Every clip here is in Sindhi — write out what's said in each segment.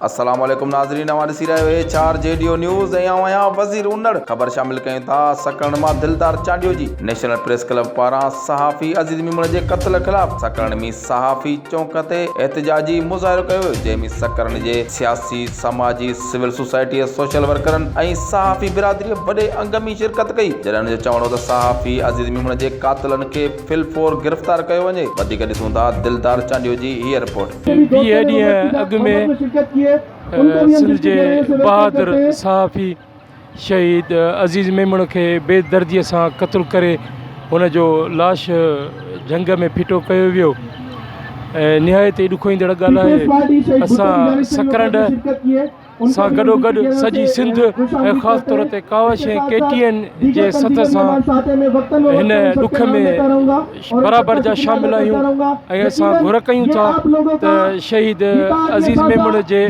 السلام عليڪم ناظرين اوهان ڏسي رهيا آهيو H R G D O news ۽ آئون آهيان وزير انڙ خبر شامل ڪيون ٿا سڪرنڊ مان دلدار چانڊيو جي نيشنل پريس ڪلب پاران صحافي عزيز ميمڻ جي قتل خلاف سڪرنڊ ۾ صحافي چونڪ تي احتجاجي مظاهرو ڪيو ويو جنهن ۾ سڪرنڊ جي سياسي سماجي سول سوسائٽي سوشل ورڪرن ۽ صحافي برادري وڏي انگ ۾ شرڪت ڪئي جڏهن ان جو چوڻ هو ته صحافي عزيز ميمڻ جي قاتلن کي في الفور گرفتار ڪيو وڃي وڌيڪ ڏسون ٿا دلدار چانڊيو جي هيء رپورٽ. 20 ڏينهن اڳ ۾ سنڌ جي بهادر صحافي شهيد عزيز ميمڻ کي بي دردي سان قتل ڪري هن جو لاش جهنگ ۾ ڦٽو ڪيو ويو ۽ نهايت ئي ڏکوئيندڙ ڳالهه آهي اسان سڪرنڊ سان گڏوگڏ سڄي سنڌ ۽ خاص طور تي ڪاوش ۽ ڪي ٽي اين جي سٿ سان هن ڏک ۾ برابر جا شامل آهيون ۽ اسان گهر ڪيون ٿا ته شهيد عزيز ميمڻ جي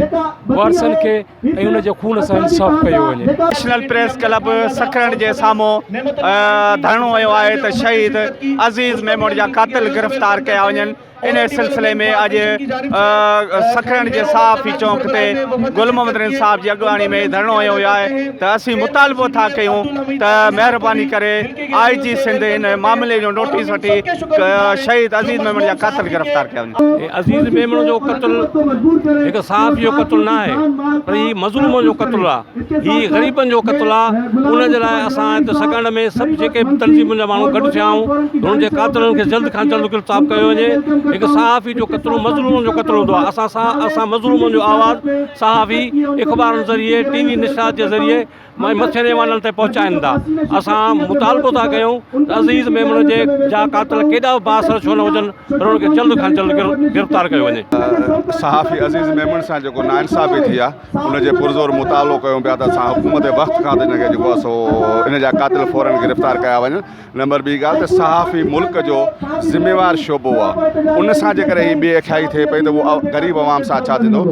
وارثن کي ۽ ان جي خون سان انصاف ڪيو وڃي. نيشنل پريس ڪلب سکرنڊ جي سامهون ڌرڻو هنيو آهي ته شهيد عزيز ميمڻ جا قاتل گرفتار ڪيا وڃن. انهيء سلسلي ۾ اڄ سکرڻ جي صحافي چونڪ تي گل محمد رند صاحب جي اڳواڻي ۾ ڌرڻو هنيو ويو آهي ته اسين مطالبو ٿا ڪيون ته مهرباني ڪري آء جي سنڌ ان معاملي جو نوٽيس وٺي شهيد عزيز ميمڻ جا قاتل گرفتار ڪيا وڃن. عزيز ميمڻ جو قتل هڪ صحافي جو قتل نه آهي پر هي مظلومن جو قتل آهي. هي غريبن جو قتل آ ان جي لاء اسان هت سڪرنڊ ۾ سڀ جيڪي به تنظيمن جا ماڻهو گڏ ٿيا آهيون هنن جي قاتلن کي جلد کان جلد گرفتار ڪيو وڃي هڪ صحافي جو قتل مظلومن جو قتل هوندو آ اسان اسان مظلومن جو آواز صحافي اخبارن ذريعي ٽي وي نشرات جي ذريعي مٿين ايوانن تائين پهچائن ٿا اسان مطالبو ٿا ڪيون ته عزيز ميمڻ جي جا قاتل ڪيڏا به بااثر ڇو نه هجن پر انهن کي جلد کان جلد گرفتار ڪيو وڃي. صحافي عزيز ميمڻ سان جيڪو ناانصافي ٿي آ ان جي پرزور مطالبو ڪيون پيا ته اسان حڪومت وقت کان ته ان کي جيڪو آهي سو ان جا قاتل فورن گرفتار ڪيا وڃن نمبر ٻي ڳالهه ته صحافي ملڪ جو ذميوار شعبو آهي ان سان جيڪڏهن هي بي اکيائي ٿئي پئي ته اهو غريب عوام سان ڇا ٿيندو.